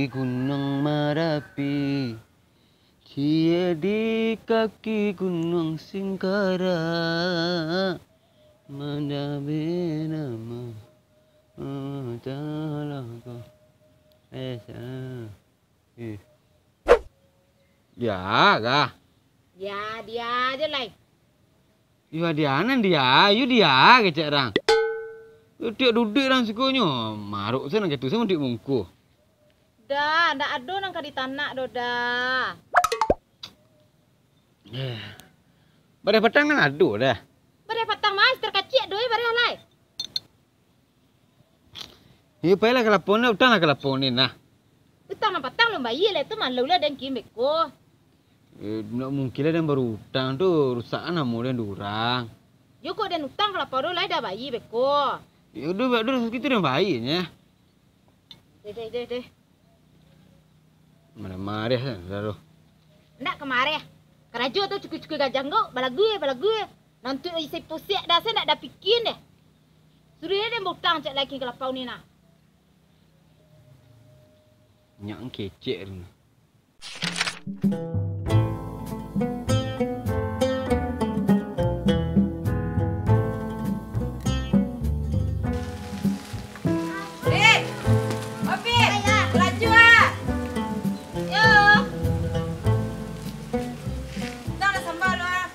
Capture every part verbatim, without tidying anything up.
Gunuang Marapi, ciek di kaki Gunuang Singkarak, mandabe namo, oh, talah ko. Eh, salah. Eh. Ya, kah? Ya, dia aja, Lai. Iyo, dia nan dia, yo dia kecek rang. Yo, tiok duduak rang sikonyo, marok sen katu sen duduak mungkuh. Da, ndak ado nan ka ditanak doh, Da. Eh. Bareh patang kan ado, Da. Bareh patang mah, terkacik doh, bareh, Lai. Iyo, pailah ka lapau ni, utang lah ka lapau ni nah. Utang nan patang lun bayia lai tu, malu lah den kin beko. Eh, ndak mungkin lah den barutang tu, rusak kan namo den di urang. Yo kok den utang ka lapau tu lai dah bayia beko. Yo, duo, duo, duo, kitu den bayia nyo. Deh, deh, deh, deh. Mareh-mareh lah, dah tu. Ndak ka mareh. Karajo tu cukui-cukui gajang tu, balagu, balagu. Nanti isi pusek dah, saya ndak ada pikin deh. Suruh dia den bautang cak lagi ka lapau ni nah. Nyak kecek tu nah. Dit! Opit! Laju ah! Yo! Utang lah sambal lu ah!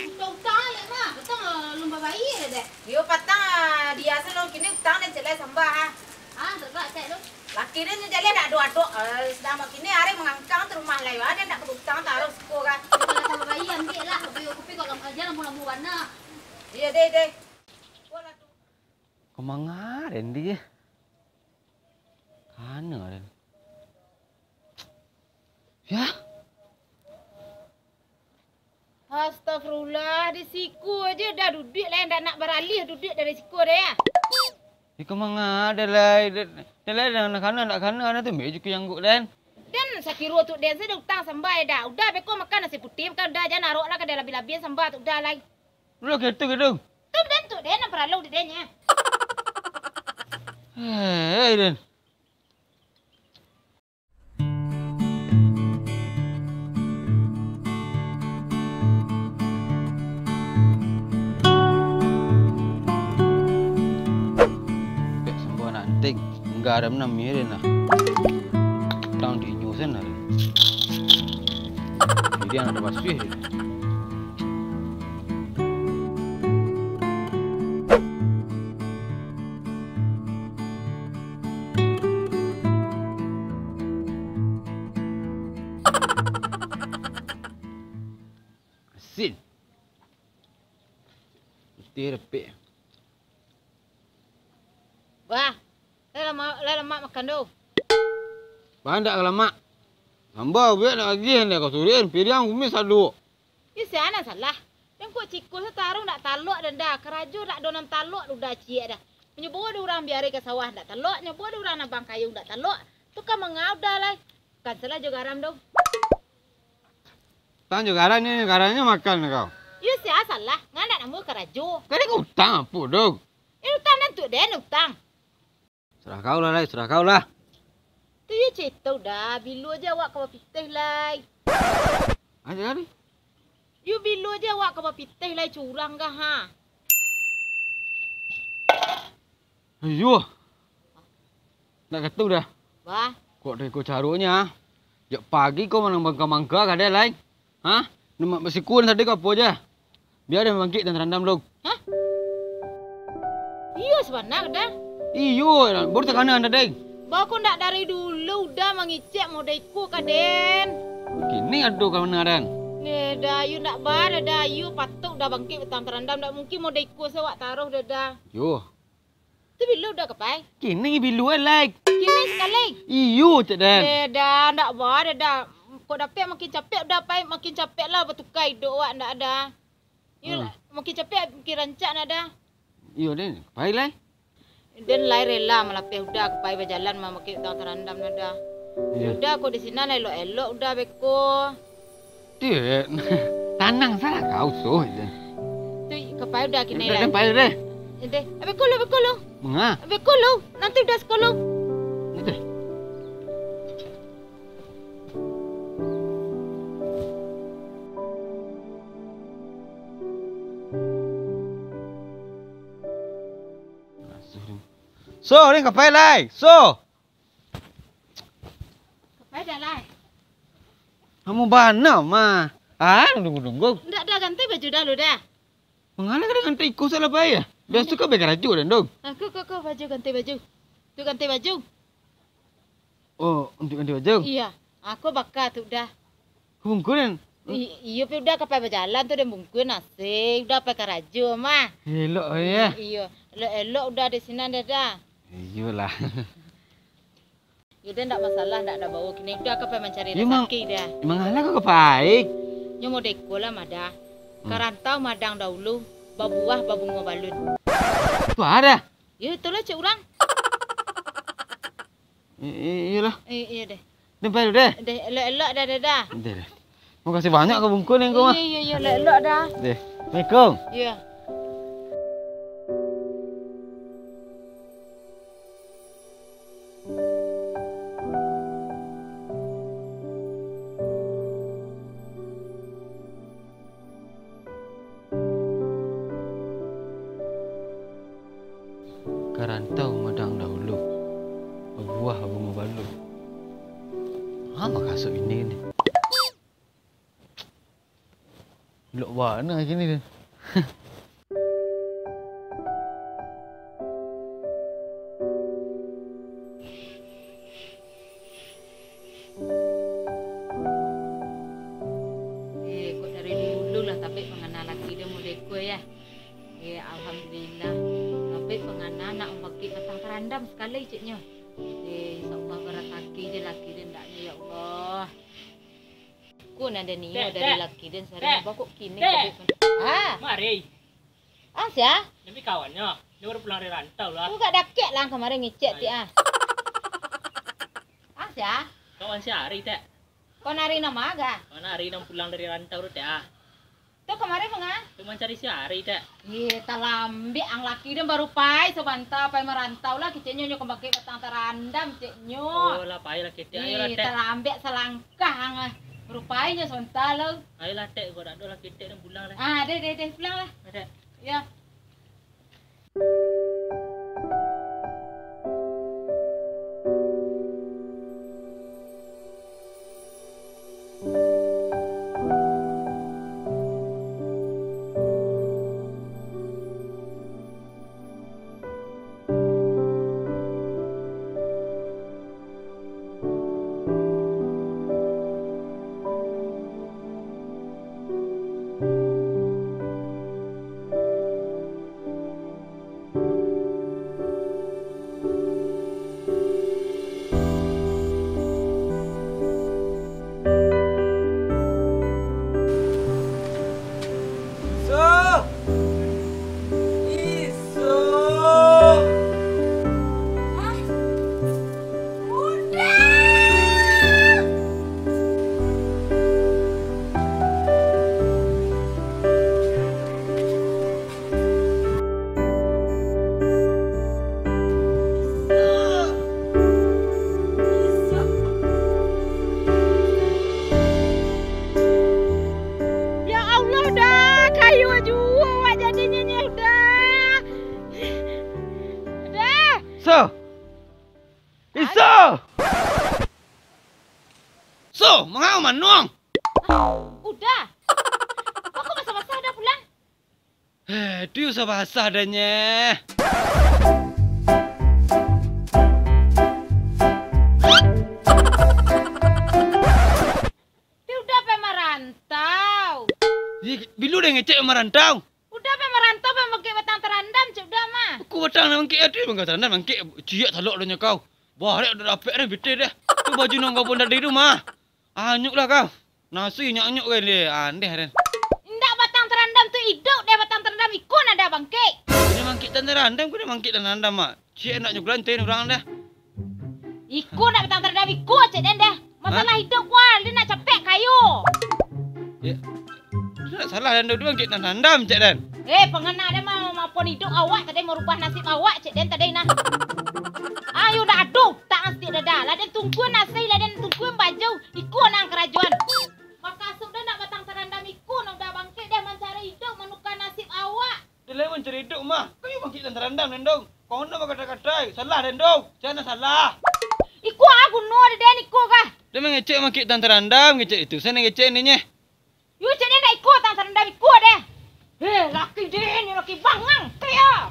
Utang-utang lah mah, utang lah lumba bayi lah deh. Yo patang ah, dia sano kini utang dan celai sambal ah. Ah, sebab cek tu. Laki dia nyo jaleh dak ado-ado, eh, sadang mak kini ari mangangkang tu rumah lai, ado ndak ka utang taruih siko ka. Kalau sambal bayi ambiak lah, kopi, kopi kok lam-, aja lambu-lambu bana. Iyo deh, deh. Ko lah tu. Ka manga den di? Ka mano den? Yah. Astagfirullah, di siko aja dah duduak lai, ndak nak baralih duduak dari siko deh, ya. Iko manga den lai, den, den lai dah nak kana, nak kana, kana tu meju ku jangguak den. Den sakiro tu den, saya dah utang sambal dah. Udah beko makan nasi putih, makan udah, jan arok lah, kada labi-labi sambal tu, udah lai. Udah gitu, gitu. Tu den tu den, nan paralu di den, ya. Hei, den. Dek, sambuah nak anting, enggak ada menang mirin lah. Tang di inyo sen lah. Jadi anak ada basuh. Asin. Putih repek. Wah, lai lamak, lai lamak makan tu. Wah, ndak lamak. Sambal buek nak agiah ndak kau suruihan, piriang kumis ado. Ih, sia nan salah. Den kok ciko sataruih ndak talok den dah. Karajo dak ado nan talok udah ciek dah. Nyo bao dek urang biarai ka sawah ndak talok, nyo bao dek urang nabang kayu ndak talok. Tu ka manga udah lai. Kan salah jo garam tu. Utang jo garam ni, garamnyo makan kau. Iyo, sia salah. Ngan ndak namo karajo. Kan den utang apo tu? Eh, utang den tu den utang. Serah kau lah, Lai, serah kau lah. Tu yo carito dah, bilo aja awak ka bapitih, Lai. Aja tadi. Yo bilo aja awak ka bapitih, Lai, curang kah, ha? Iyo. Nak katu dah. Wah. Kok tadi ko caronyo, ah? Jak pagi ko manang mangka-mangka ka dek, Lai. Hah? Nak basikuan tadi ko apo je? Bia den bangkik dan tarandam dulu. Hah? Iyo, sabana dah. Iyo, baru takana tadi. Baa ko ndak dari dulu udah mangicek model iko ka den? Kini ado ka mano den? Neh, dah, ayu ndak ba, dah, dah, ayu patuik udah bangkik batang tarandam, ndak mungkin model iko se awak taruih, dah, dah. Yo. Tu bilo udah ka pai? Kini bilo, eh, Lai. Kini sakali? Iyo, cek den. Eh, dah, ndak ba, dah, dah. Kok dapek makin capek, udah pai makin capek lah batuka iduik awak, ndak ado. Iyo lah, makin capek, makin rancak, ndak ado. Iyo, den. Pai, Lai. Den lai rela malapeh udah ka pai bajalan mamakai batang tarandam, ndak ado. Iyo. Udah, kok di sinan elok-elok udah beko. Tit, tanang salah kau, soh, je. Tu, ka pai udah kini lai. Pai deh. Ente, abih kulu, abih kulu. Manga? Abih kulu, nanti udah sekulu. Ente. So, ni kapai lai. So. Kapai dah lai. Kamu bana mah. Ah, nunggu-nunggu. Ndak dah ganti baju dah lu dah. Mangalah ka ganti iko salah pai ya? Biaso ka bakarajo dah, Dong. Aku kok kau baju ganti baju. Tu ganti baju. Oh, untuk ganti baju? Iya. Aku baka tu dah. Bungkun kan? I- iyo, pi udah kapai bajalan tu, den bungkun nasi, udah pai karajo mah. Elok ya. Iyo, elok-elok udah di sinan dah dah. Iyolah. Iyo dah, ndak masalah, ndak ada bawa kini, udah kapai mancari rezeki dah. Emang alah kau kapai? Nyo modeko lah madah. Hmm. Karantau madang dahulu, babuah babungo balun. Tu ada. Yo, itulah cek urang. I- i- iyolah. Eh, iyo deh. Deh, pai dulu deh. Deh, elok-elok dah, dah, dah. Deh, deh. Makasih banyak kau bungkun ni kau mah. Iyo, iyo, iyo, elok-elok dah. Deh. Assalamualaikum. Iyo. Karantau madang dahulu, babuah bungo balun. Ha, makasuik ini ni. Elok bana kini ni. Eh, kok dari dulu lah tapi pangana laki dia modeko ya. Eh, alhamdulillah. Tapi pangana nak mambakik batang tarandam sakali ceknyo. Eh, insyaallah barazaki je laki dia ndaknyo ya Allah. Ku nan ado nio dari laki den sari, napa kok kini kok. Ah. Mari. Ah, sia? Nan bi kawannyo, dia baru pulang dari rantau lah. Agak dakek lah kamari ngecek ti ah. Ah, sia? Kawan si Ari, Tek. Kawan Ari nan ma ga? Kawan Ari nan pulang dari rantau tu, Tek, ah. Tu kamari manga? Tu mancari si Ari, Tek. Ih, talambek ang laki den baru pai sabanta pai marantau lah, keceknyo nyo ka mambakik batang tarandam, ceknyo. Oh, lah pai lah ketek, ayolah, Tek. Ih, talambek salangkah ang ah. Baru pai nyo sabanta lo. Ayolah, Tek, kok dak ado lah ketek den pulang lah. Ah, deh, deh, deh, pulang lah. Tek. Yo. Iso! Iso! Hah? Uda! Ya Allah, Da, kayo juo awak jadinyo nyo, Da. Da. So. Iso. So, mangau manuang. Uda. Kok basah-basah Da pulang? Eh, tu usah basah Da nyo. Ti Uda pai marantau. Ih, bilo Da ngecek marantau? Uda pai marantau, pai mangkek batang tarandam, cek Uda mah. Aku batang nan mangkek, aduh, batang tarandam mangkek, ciek talok Da nyo kau. Barek Da dapek dah, pitih dah. Tu baju nan kau pun tadi tu mah. Anyuk lah kau. Nasi anyuk-anyuk kan dia. Andeh kan. Indak batang tarandam tu iduik deh, batang tarandam iko nan Da bangkek. Kena mangkek batang tarandam, kena mangkek batang tarandam, Mak. Cik nak nyuglan ten urang dah. Iko nak batang tarandam iko, cek den dah. Masalah iduik kual, dia nak capek kayo. Ya. Tidak salah dan dua-dua mangkek batang tarandam, cek den. Eh, pangana den mah, mapon iduik awak tadi, marubah nasib awak, cek den tadi nah. Ayo dah, aduh, tak ngasih dah dah. Lah den tungkuan nasi, lah den tungkuan baju. Iko nang karajuan. Makasuk dah nak batang tarandam iko, nang dah bangkit dah mancari iduik, manukar nasib awak. Dah lah mancari iduik mah. Kayo mangkek batang tarandam, Nendong. Kono bakata-kata. Salah den tu, jan salah. Iko a guno dek den iko kah? Dia mangecek makik tang tarandam, ngecek itu, sana ngecek ni nyeh. Yu, cek den dak iko tang tarandam iko deh. Eh, laki den, laki bangang, kaya.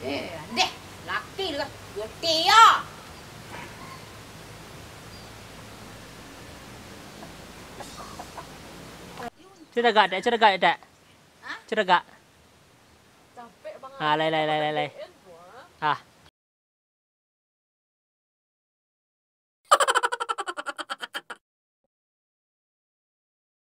Eh, deh, laki tu kan. Goti yo. Cegak, Dek, cegak, Dek. Hah? Cegak. Capek banget. Ah, lai, lai, lai, lai, lai. Ah.